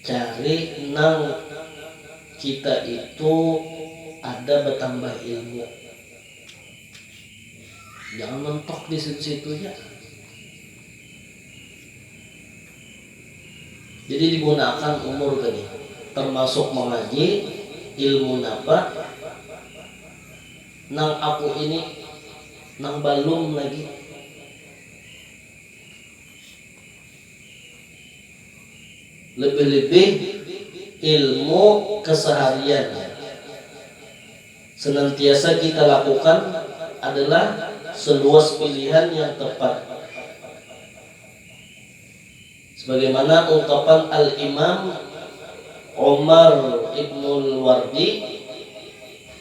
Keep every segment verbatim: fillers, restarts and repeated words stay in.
Cari nang kita itu ada bertambah ilmu. Jangan mentok di situ-situ aja. Jadi digunakan umur tadi, termasuk mengaji, ilmu napa nang aku ini nang balum lagi. Lebih-lebih ilmu keseharian senantiasa kita lakukan adalah seluas pilihan yang tepat. Sebagaimana ungkapan Al-Imam Umar Ibnul Wardi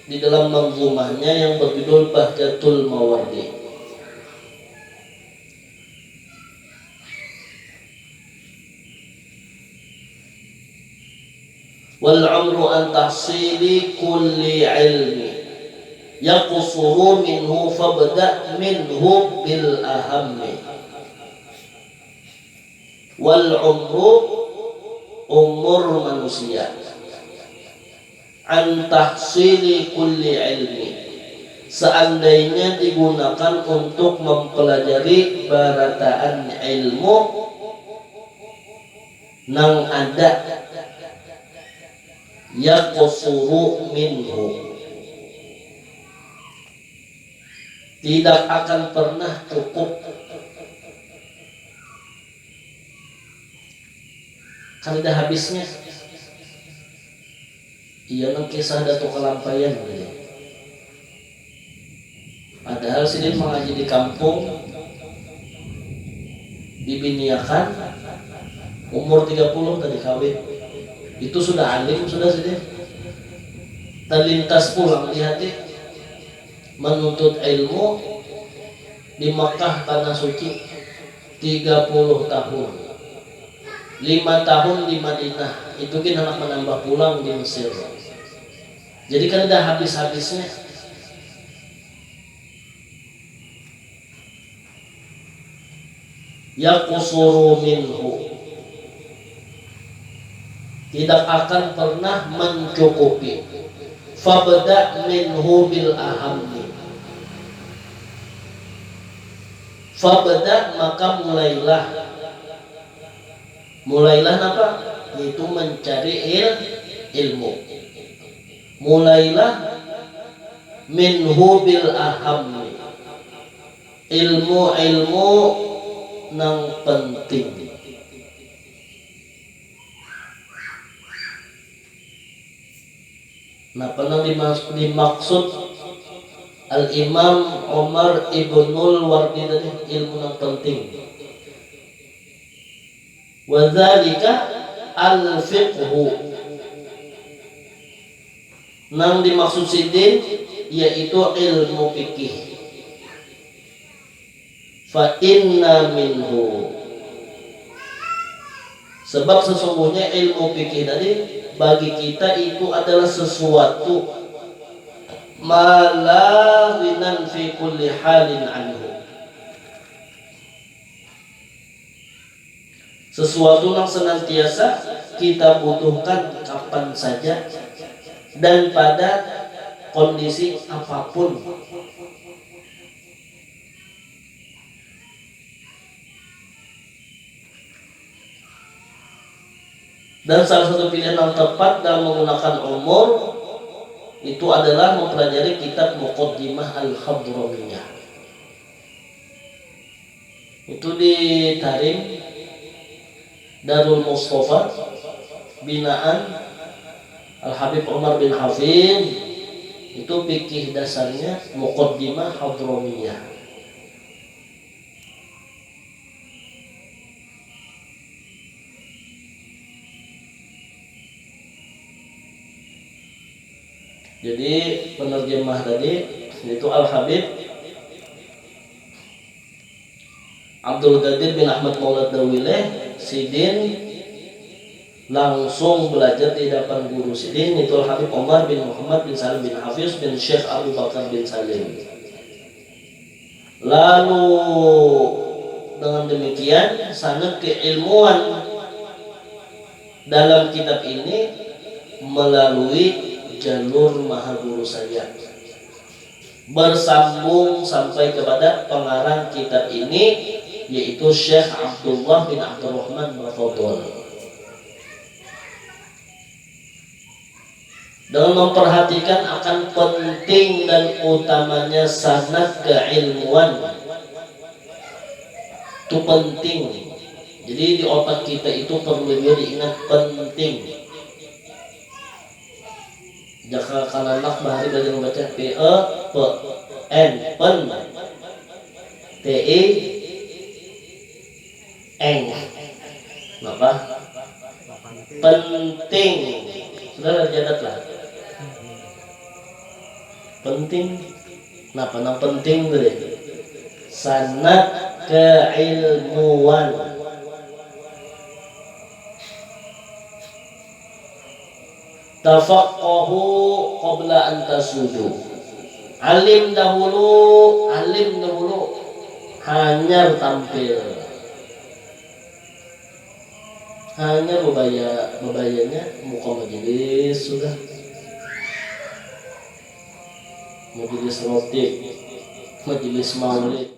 di dalam manzumahnya yang berjudul Bahjatul Mawardi. Wal amru an tahsili kulli ilmi yaqsuru minhu fabda minhu bil ahammi. Wal umru, umur manusia, an tahsili kulli ilmi, seandainya digunakan untuk mempelajari barataan ilmu nang ada, yaqsuru minhu, tidak akan pernah cukup. Kada habisnya. Iya nang kisah Datu Kalampayan tadi. Padahal sidin mangaji di kampung, dibiniakan, umur tiga puluh tadi kawin. Itu sudah alim sudah sidin. Terlintas pulang di hati menuntut ilmu di Makkah tanah suci. Tiga puluh tahun, lima tahun di Madinah, itu gin handak manambah pulang di Mesir. Jadi kada ada habis-habisnya. Yaqsuru minhu, tidak akan pernah mencukupi. Fabda minhu bil ahammi. Fabda, maka mulailah. Mulailah napa? Yaitu mencari il, ilmu. Mulailah minhu bil ahammi. Ilmu-ilmu nang penting. Napa nang dimaksud Al-Imam Umar Ibnul Wardi tadi? Ilmu nang penting. Wadzalika al-fiqhu. Nang dimaksud sidin yaitu ilmu fikih. Fa inna minhu. Sebab sesungguhnya ilmu fikih tadi bagi kita itu adalah sesuatu ma la ghinan fi kulli halin anhu. Sesuatu yang senantiasa kita butuhkan kapan saja dan pada kondisi apapun. Dan salah satu pilihan yang tepat dalam menggunakan umur itu adalah mempelajari kitab Muqaddimah Al-Hadramiyah. Itu di Tarim Darul Mustafa binaan Al Habib Umar bin Hafid. Itu fikih dasarnya Muqaddimah Hadramiyah. Jadi penerjemah tadi itu Al Habib Abdul Qadir bin Ahmad Maulad Dawileh, sidin langsung belajar di hadapan guru sidin, itu Al Habib Umar bin Muhammad bin Salim bin Hafiz bin Syekh Abu Bakar bin Salim. Lalu dengan demikian sangat keilmuan Dalam kitab ini melalui jalur maha guru saya, bersambung sampai kepada pengarang kitab ini, yaitu Syekh Abdullah bin Abdurrahman Bafadul. Dengan memperhatikan akan penting dan utamanya sanad keilmuan, itu penting. Jadi di otak kita itu perlu juga diingat, penting. Jaka kananak bahari belajar membaca P E P N, pen, T I Eng. Napa? Penting. Sudah lah, jadat lah. Penting. Napa nang penting tu deh? Sanad keilmuan. Tafaqqahu qabla an tasudu. Alim dahulu, alim dahulu. Hanyar tampil. Hanyar bebaya, bebayanya muka majelis sudah. Majelis roti, majelis maulid.